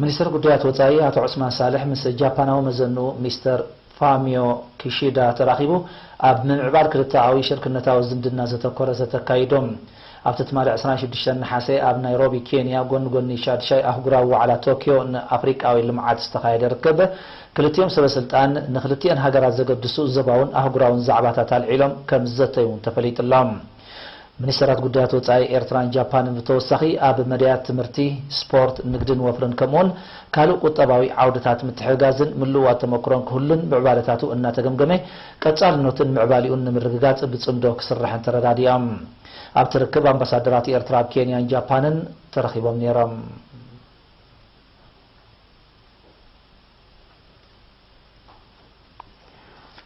ሚኒስትር ጉዳያት ወጻኢ ኣቶ ዑስማን ሳልሕ ምስ ጃፓናዊ መዘንኡ ሚስተር ፋሚዮ ኪሺዳ ተራኺቡ ኣብ ምምዕባል ክልተኣዊ ሽርክነታዊ ዝምድና ዘተኮረ ዘተ ኣካይዶም። ኣብቲ ትማሊ ዕስራን ሽዱሽተን ነሓሰ ኣብ ናይሮቢ ኬንያ ጎኒ ጎኒ ሻድሻይ ኣህጉራዊ ዋዕላ ቶኪዮ ንኣፍሪቃዊ ልምዓት ዝተኻየደ ርክብ፣ ክልቲኦም ሰበ ስልጣን ንክልቲኤን ሃገራት ዘገድሱ ዞባውን ኣህጉራውን ዛዕባታት ኣልዒሎም ከም ዝዘተዩ እውን ተፈሊጡሎም። ሚኒስተራት ጉዳያት ወጻኢ ኤርትራን ጃፓንን ብተወሳኺ ኣብ መዳያት ትምህርቲ፣ ስፖርት፣ ንግድን ወፍርን ከምኡውን ካልእ ቁጠባዊ ዓውድታት ምትሕግጋዝን ምልውዋጥ ተመክሮን ክህሉን ምዕባለታቱ እናተገምገመ ቀጻልነቱን ምዕባሊኡን ንምርግጋጽ ብጽምዶ ክስራሕን ተረዳዲኦም። ኣብቲ ርክብ ኣምባሳደራት ኤርትራ ኣብ ኬንያን ጃፓንን ተረኺቦም ነይሮም።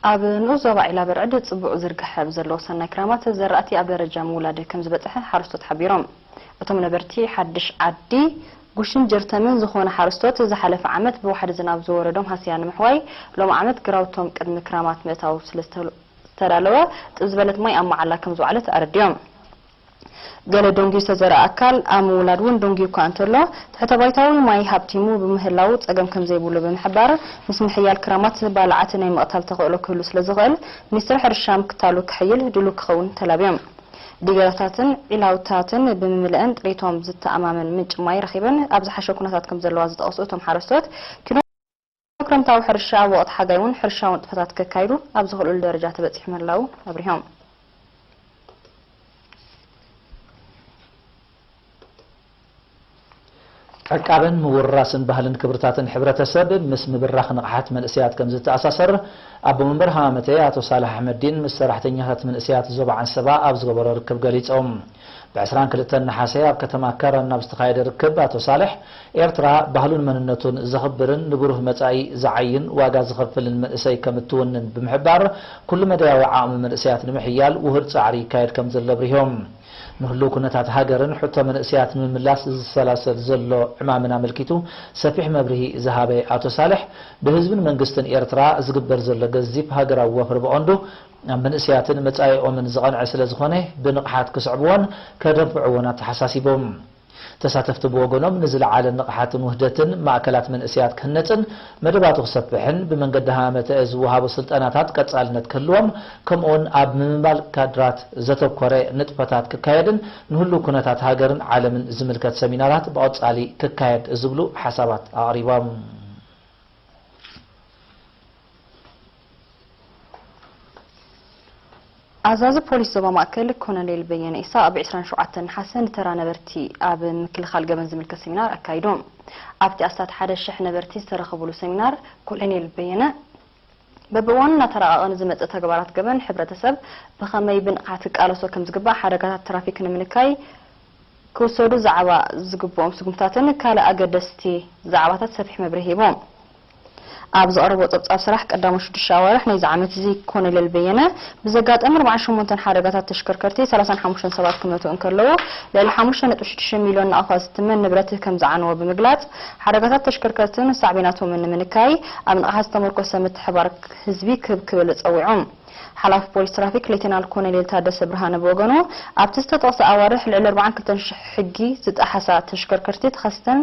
ኣብ ንኡስ ዞባ ዒላ በርዕድ ጽቡቕ ዝርግሐ ብዘለዎ ሰናይ ክራማት ዘራእቲ ኣብ ደረጃ ምውላድ ከም ዝበጽሐ ሓረስቶት ሓቢሮም። እቶም ነበርቲ ሓድሽ ዓዲ ጉሽን ጀርተምን ዝኾኑ ሓረስቶት ዝሓለፈ ዓመት ብዋሕዲ ዝናብ ዝወረዶም ሃስያ ንምሕዋይ ሎም ዓመት ግራውቶም ቅድሚ ክራማት ምእታው ስለ ዝተዳለወ ጥብ ዝበለት ማይ ኣብ መዓላ ከም ዝወዓለት ኣረዲኦም። ገለ ደንጉዩ ዝተዘርኣ ኣካል ኣብ ምውላድ እውን ደንጉዩ እኳ እንተሎ፣ ትሕተ ባይታዊ ማይ ሃብቲሙ ብምህላው ጸገም ከም ዘይብሉ ብምሕባር፣ ምስ ምሕያል ክራማት ባልዓት ናይ ምቕታል ተኽእሎ ክህሉ ስለ ዝኽእል፣ ሚኒስትሪ ሕርሻ ምክታሉ ክሕይል ድሉው ክኸውን ተላብዮም። ዲጋታትን ዒላውታትን ብምምልእን ጥሪቶም ዝተኣማመን ምንጪ ማይ ረኺበን ኣብ ዝሓሸ ኩነታት ከም ዘለዋ ዝጠቐሱ እቶም ሓረስቶት፣ ኪኖ ክረምታዊ ሕርሻ ኣብ ወቕቲ ሓጋይ እውን ሕርሻዊ ንጥፈታት ከካይዱ ኣብ ዝኽእሉሉ ደረጃ ተበጺሑ ምህላዉ ኣብሪሆም። ዕቃበን ምውርራስን ባህልን ክብርታትን ሕብረተሰብ ምስ ምብራኽ ንቕሓት መንእሰያት ከም ዝተኣሳሰር ኣቦ መንበር ሃማመተ ኣቶ ሳልሕ ኣሕመዲን ምስ ሰራሕተኛታት መንእሰያት ዞባ ዓንሰባ ኣብ ዝገበሮ ርክብ ገሊጾም። ብ ዕስራን ክልተን ነሓሰ ኣብ ከተማ ከረን ኣብ ዝተኻየደ ርክብ ኣቶ ሳልሕ፣ ኤርትራ ባህሉን መንነቱን ዘኽብርን ንብሩህ መጻኢ ዝዓይን ዋጋ ዝኸፍልን መንእሰይ ከም እትውንን ብምሕባር፣ ኩሉ መዳያዊ ዓቕሚ መንእሰያት ንምሕያል ውሁድ ጻዕሪ ይካየድ ከም ዘሎ ኣብሪሆም። ንህሉው ኩነታት ሃገርን ሕቶ መንእሰያት ንምምላስ ዝሰላሰል ዘሎ ዕማምን ኣመልኪቱ ሰፊሕ መብርሂ ዝሃበ ኣቶ ሳልሕ፣ ብህዝብን መንግስትን ኤርትራ ዝግበር ዘሎ ገዚፍ ሃገራዊ ወፍሪ ብቐንዱ ኣብ መንእሰያትን መጻኢኦምን ዝቐንዐ ስለ ዝኾነ፣ ብንቕሓት ክስዕብዎን ከደንፍዕዎን ኣተሓሳሲቦም። ተሳተፍቲ ብወገኖም፣ ንዝለዓለ ንቕሓትን ውህደትን ማእከላት መንእሰያት ክህነጽን መደባቱ ክሰፍሕን፣ ብመንገዲ ሃመተ ዝወሃቡ ስልጠናታት ቀጻልነት ክህልዎም፣ ከምኡውን ኣብ ምምልማል ካድራት ዘተኮረ ንጥፈታት ክካየድን ንህሉው ኩነታት ሃገርን ዓለምን ዝምልከት ሰሚናራት ብቐጻሊ ክካየድ ዝብሉ ሓሳባት ኣቕሪቦም። ኣዛዚ ፖሊስ ዞባ ማእከል ኮሎኔል በየነ ኢሳቕ ብ ዕስራን ሸውዓተን ነሓሰ ንተራ ነበርቲ ኣብ ምክልኻል ገበን ዝምልከት ሰሚናር ኣካይዱ። ኣብቲ ኣስታት ሓደ ሽሕ ነበርቲ ዝተረኸብሉ ሰሚናር ኮሎኔል በየነ በብእዋኑ እናተራቐቐ ንዝመጽእ ተግባራት ገበን ሕብረተሰብ ብኸመይ ብንቕሓት ክቃለሶ ከም ዝግባእ፣ ሓደጋታት ትራፊክ ንምንካይ ክውሰዱ ዛዕባ ዝግብኦም ስጉምታትን ካልእ ኣገደስቲ ዛዕባታት ሰፊሕ መብርሂ ሂቦም። ኣብ ዘቕረቦ ጸብጻብ ስራሕ ቀዳሞት ሽዱሽተ ኣዋርሕ ናይዚ ዓመት እዚ ኮሎኔል በየነ ብዘጋጠመ ኣርባዓን ሸሞንተን ሓደጋታት ተሽከርከርቲ ሰላሳን ሓሙሽተን ሰባት ክመቱ እንከለዉ፣ ልዕሊ ሓሙሽተ ነጥቢ ሽዱሽተ ሚልዮን ናቕፋ ዝትመን ንብረት ከም ዝዓነወ ብምግላጽ፣ ሓደጋታት ተሽከርከርትን ሳዕቤናቶምን ንምንካይ ኣብ ንቕሓት ዝተመርኮሰ ምትሕብባር ህዝቢ ክህብ ክብል ጸዊዑ። ሓላፊ ፖሊስ ትራፊክ ሌተናል ኮሎኔል ታደሰ ብርሃነ ብወገኑ፣ ኣብቲ ዝተጠቕሰ ኣዋርሕ ልዕሊ ኣርባዓን ክልተን ሽሕ ሕጊ ዝጠሓሳ ተሽከርከርቲ ተኸሲሰን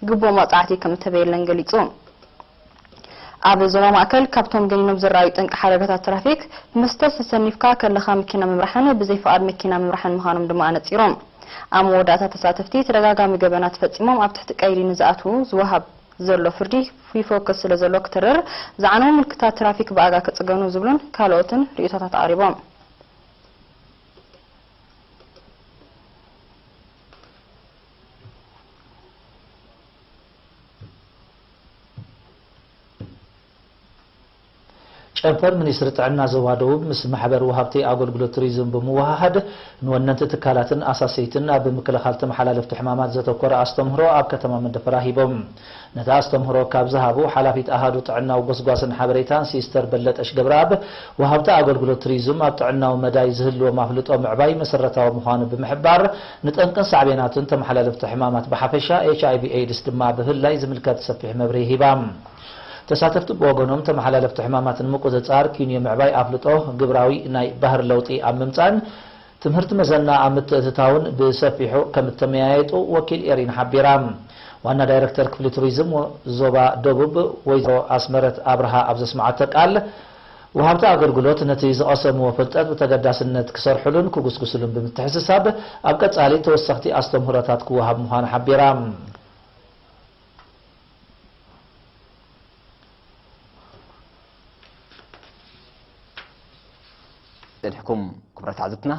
ግቡእ መቕጻዕቲ ከም እተበየለን ገሊጹ። ኣብ ዞባ ማእከል ካብቶም ገኒኖም ዝረኣዩ ጠንቂ ሓደጋታት ትራፊክ፣ መስተ ተሰኒፍካ ከለኻ መኪና ምምራሕን ብዘይ ፍቓድ መኪና ምምራሕን ምዃኖም ድማ ኣነጺሮም። ኣብ መወዳእታ ተሳተፍቲ ተደጋጋሚ ገበናት ፈጺሞም ኣብ ትሕቲ ቀይዲ ንዝኣትዉ ዝወሃብ ዘሎ ፍርዲ ይፎክስ ስለ ዘሎ ክትርር፣ ዝዓነዉ ምልክታት ትራፊክ ብኣጋ ክጽገኑ ዝብሉን ካልኦትን ርእይቶታት ኣቕሪቦም። ጨንፈር ሚኒስትሪ ጥዕና ዞባ ደቡብ ምስ ማሕበር ወሃብቲ ኣገልግሎት ቱሪዝም ብምውህሃድ ንወነንቲ ትካላትን ኣሳሰይትን ኣብ ምክልኻል ተመሓላለፍቲ ሕማማት ዘተኮረ ኣስተምህሮ ኣብ ከተማ መንደፈራ ሂቦም። ነቲ ኣስተምህሮ ካብ ዝሃቡ ሓላፊት ኣሃዱ ጥዕናዊ ጎስጓስን ሓበሬታን ሲስተር በለጠሽ ገብረኣብ፣ ወሃብቲ ኣገልግሎት ቱሪዝም ኣብ ጥዕናዊ መዳይ ዝህልዎም ኣፍልጦ ምዕባይ መሰረታዊ ምዃኑ ብምሕባር፣ ንጠንቅን ሳዕቤናቱን ተመሓላለፍቲ ሕማማት ብሓፈሻ፣ ኤች ኣይ ቪ ኤድስ ድማ ብፍላይ ዝምልከት ሰፊሕ መብርሂ ሂባ። ተሳተፍቲ ብወገኖም፣ ተመሓላለፍቲ ሕማማት ንምቁጽጻር ኪንዮ ምዕባይ ኣፍልጦ፣ ግብራዊ ናይ ባህሪ ለውጢ ኣብ ምምጻእን ትምህርቲ መዘና ኣብ ምትእትታውን ብሰፊሑ ከም እተመያየጡ ወኪል ኤሪና ሓቢራ። ዋና ዳይረክተር ክፍሊ ቱሪዝም ዞባ ደቡብ ወይዘሮ ኣስመረት ኣብርሃ ኣብ ዘስምዓቶ ቃል፣ ወሃብቲ ኣገልግሎት ነቲ ዝቐሰምዎ ፍልጠት ብተገዳስነት ክሰርሑሉን ክጉስጉስሉን ብምትሕስሳብ፣ ኣብ ቀጻሊ ተወሰኽቲ ኣስተምህሮታት ክወሃብ ምዃኑ ሓቢራ። ጸኒሕኩም ክቡራት ተዓዘብትና፣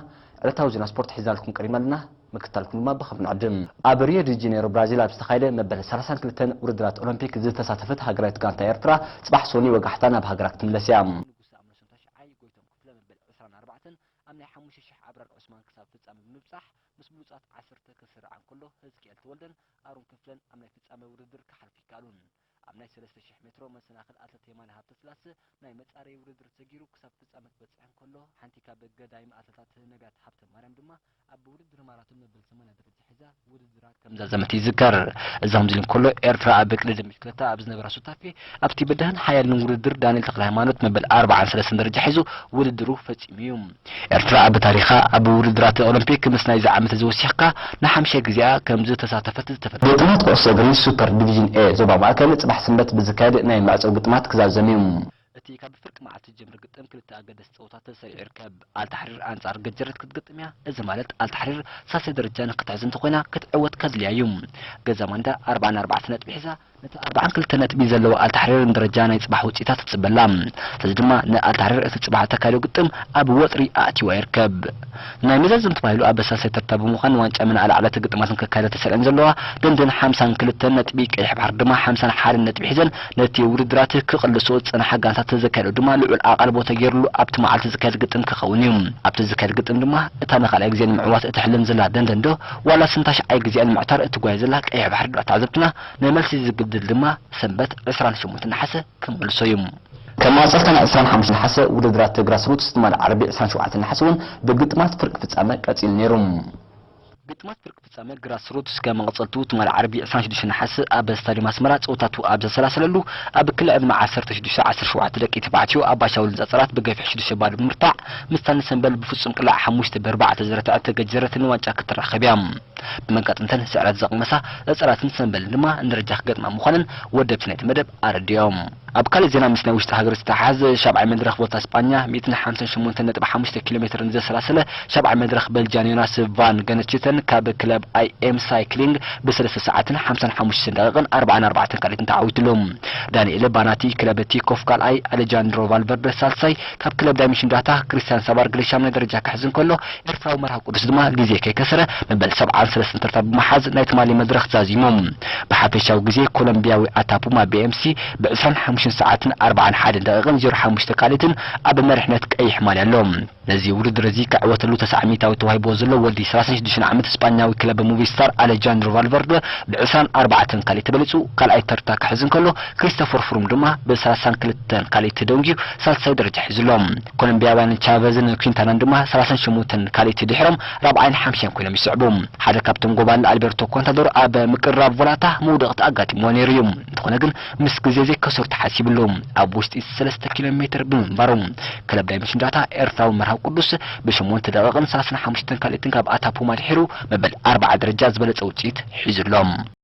ዕለታዊ ዜና ስፖርት ሒዝናልኩም ቀሪብና ኣለና። ምክትታልኩም ድማ ብኸም ንዕድም። ኣብ ሪዮ ዲ ጀኔሮ ብራዚል ኣብ ዝተኻየደ መበል ሰላሳን ክልተን ውድድራት ኦሎምፒክ ዝተሳተፈት ሃገራዊት ጋንታ ኤርትራ፣ ጽባሕ ሶኒ ወጋሕታ ናብ ሃገራ ክትምለስ እያ። ንጉስ ኣምነ ሰንታሽ ዓይ ጎይቶም ክፍለ መበል ዕስራን ኣርባዕተን ኣብ ናይ ሓሙሽተ ሽሕ ኣብራር ዑስማን ክሳብ ፍጻመ ብምብጻሕ፣ ምስ ብሉጻት ዓሰርተ ክስርዓ እንከሎ፣ ህዝቅኤል ተወልደን ኣሮን ክፍለን ኣብ ናይ ፍጻመ ውድድር ክሓልፉ ይከኣሉን። ኣብ ናይ ሰለስተ ሽሕ ሜትሮ መሰናኽል ኣትለት የማነ ሃብተስላሰ ናይ መጻረዪ ውድድር ሰጊሩ ክሳብ ፍጻመ ክበጽሕ እንከሎ፣ ሓንቲ ካብ ገዳይም ኣትለታት ነቢያት ሃብተ ማርያም ድማ ኣብ ውድድር ማራቶን መበል ሰማንያ ደረጃ ሒዛ ውድድራ ከም ዛዘመት ይዝከር። እዚ ከምዚ ኢሉ እንከሎ፣ ኤርትራ ኣብ ቅድድም ብሽክለታ ኣብ ዝነበራ ሱታፌ፣ ኣብቲ በዳህን ሓያልን ውድድር ዳንኤል ተክለ ሃይማኖት መበል ኣርባዓን ሰለስተን ደረጃ ሒዙ ውድድሩ ፈጺሙ እዩ። ኤርትራ ኣብ ታሪኻ ኣብ ውድድራት ኦሎምፒክ ምስ ናይዚ ዓመት እዚ ወሲኽካ ንሓምሻይ ግዜኣ ከም ዝተሳተፈት ዝተፈለጠ። ግጥማት ኩዕሶ እግሪ ሱፐር ዲቪዥን ኤ ዞባ ማእከል ጽባሕ ሰንበት ብዝካየድ ናይ መዕጸዊ ግጥማት ክዛዘም እዩ። እቲ ካብ ፍርቂ መዓልቲ ዝጀምር ግጥም ክልተ ኣገደስቲ ጸወታት ተሰሪዑ ይርከብ። ኣልታሕሪር ኣንጻር ገጀረት ክትግጥም እያ። እዚ ማለት ኣልታሕሪር ሳልሳይ ደረጃ ንክትሕዝ እንተኾይና ክትዕወት ከድልያ እዩ። ገዛ ማንዳ ኣርባዓን ኣርባዕተን ነጥቢ ሒዛ ነቲ ኣርባዓን ክልተን ነጥቢ ዘለዎ ኣልታሕሪር ንደረጃ ናይ ጽባሕ ውጽኢታት ትጽበላ። ስለዚ ድማ ንኣልታሕሪር እቲ ጽባሕ እተካይዶ ግጥም ኣብ ወጥሪ ኣእትይዋ ይርከብ። ናይ መዛዘም ተባሂሉ ኣብ ሳልሳይ ተርታ ብምዃን ንዋንጫ ምንኣል ዓለተ ግጥማት ንከካይዳ ተሰሪዐን ዘለዋ ደንደን ሓምሳን ክልተን ነጥቢ፣ ቀይሕ ባሕሪ ድማ ሓምሳን ሓደን ነጥቢ ሒዘን ነቲ ውድድራት ክቕልስኦ ዝጸንሓ ጋንታት ዘካየዶ ድማ ልዑል ኣቓልቦ ተገይሩሉ ኣብቲ መዓልቲ ዝካየድ ግጥም ክኸውን እዩ። ኣብቲ ዝካየድ ግጥም ድማ እታ ንኻልኣይ ግዜ ንምዕዋት እትሕለም ዘላ ደንደን ዶ ዋላ ስንታሽ ዓይ ግዜኣ ንምዕታር እትጓየ ዘላ ቀይሕ ባሕሪ ዶ ተዓዘብትና ናይ መልሲ ዝግድል ድማ ሰንበት ዕስራን ሸሞንተን ነሓሰ ክመልሶ እዩ። ከም መቐጸልታ ናይ ዕስራን ሓሙሽተን ነሓሰ ውድድራት ግራስሩትስ ትማሊ ዓርቢ ዕስራን ሸውዓተን ነሓሰ እውን ብግጥማት ፍርቂ ፍጻመ ቀጺሉ ነይሩ። ግጥማት ፍርቂ ፍጻመ ግራስሩትስ ከም መቐጸልቱ ትማሊ ዓርቢ ዕስራን ሽዱሽተን ነሓሰ ኣብ ስታድዮም ኣስመራ ጸወታቱ ኣብ ዘሰላሰለሉ ኣብ ክሊ ዕድመ ዓሰርተ ሽዱሽተ ዓሰርተ ሸውዓተ ደቂ ተባዕትዮ ኣባሻውልን ጸጸራት ብገፊሕ ሽዱሽተ ባዶ ብምርታዕ ምስታ ንሰንበል ብፍጹም ቅላዕ ሓሙሽተ ብኣርባዕተ ዝረትዐት ገጀረትን ዋንጫ ክትራኸብ እያ። ብመጋጥምተን ስዕረት ዘቕመሳ ጸጸራትን ሰንበልን ድማ ንደረጃ ክገጥማ ምዃነን ወደብቲ ናይቲ መደብ ኣረዲኦም። ኣብ ካልእ ዜና ምስ ናይ ውሽጢ ሃገር ዝተሓሓዝ ሻብዓይ መድረኽ ቮልታ ስጳኛ ሚእትን ሓምሳን ሸሞንተን ነጥቢ ሓሙሽተ ኪሎ ሜትር ንዘሰላሰለ ሻብዓይ መድረኽ በልጃን ዮናስ ቫን ገነችተን ካብ ክለብ ኣይ ኤም ሳይክሊንግ ብሰለስተ ሰዓትን ሓምሳን ሓሙሽተን ደቂቕን ኣርባዓን ኣርባዕተን ካልኢትን ተዓዊትሉ። ዳንኤል ባናቲ ክለብ ቲኮፍ ካልኣይ፣ ኣሌጃንድሮ ቫልቨርደ ሳልሳይ ካብ ክለብ ዳይመንሽን ዳታ፣ ክሪስቲያን ሳባር ግሪሻም ናይ ደረጃ ክሕዝ እንከሎ፣ ኤርትራዊ መርሃዊ ቅዱስ ድማ ግዜ ከይከሰረ መበል ሰብዓን ሰለስተን ተርታ ብምሓዝ ናይ ትማሊ መድረኽ ዛዚሙ። ብሓፈሻዊ ግዜ ኮሎምቢያዊ ኣታፑማ ቢ ኤም ሲ ብዕስራን ሓሙሽተን ሰዓትን ኣርባዓን ሓደን ደቂቕን ዜሮ ሓሙሽተ ካልኢትን ኣብ መሪሕነት ቀይሕ ማልያ ኣሎ። ነዚ ውድድር እዚ ክዕወተሉ ተስዓ ሚእታዊት ተዋሂብዎ ዘሎ ወዲ ሰላሳን ሽዱሽተን ዓመት ስጳኛዊ ክለብ ሙቪስታር ኣሌጃንድሮ ቫልቨርደ ብዕስራን ኣርባዕተን ካልኢት ተበሊጹ ካልኣይ ተርታ ክሕዝ እንከሎ፣ ክሪስቶፈር ፍሩም ድማ ብሰላሳን ክልተን ካልኢት ደንጊዩ ሳልሳይ ደረጃ ሒዙ ኣሎ። ኮሎምቢያውያን ቻቨዝን ኲንታናን ድማ ሰላሳን ሸሞንተን ካልኢት ድሒሮም ራብዓይን ሓምሻይን ኮይኖም ይስዕቡ። ሓደ ካብቶም ጎባልል ኣልቤርቶ ኮንታዶር ኣብ ምቅርራብ ቮላታ መውደቕቲ ኣጋጢምዎ ነይሩ እዩ። እንተኾነ ግን ምስ ግዜ ዘይከሰሩ ተሓሲብሉ ኣብ ውሽጢ ሰለስተ ኪሎ ሜትር ብምንባሩ። ክለብ ዳይመንሽን ዳታ ኤርትራዊ መርሃዊ ቅዱስ ብሸሞንተ ደቂቕን ሰላሳን ሓሙሽተን ካልኢትን ካብ ኣታፑማ ድሒሩ መበል ኣርብዓ ደረጃ ዝበለጸ ውጽኢት ሒዙ ኣሎ።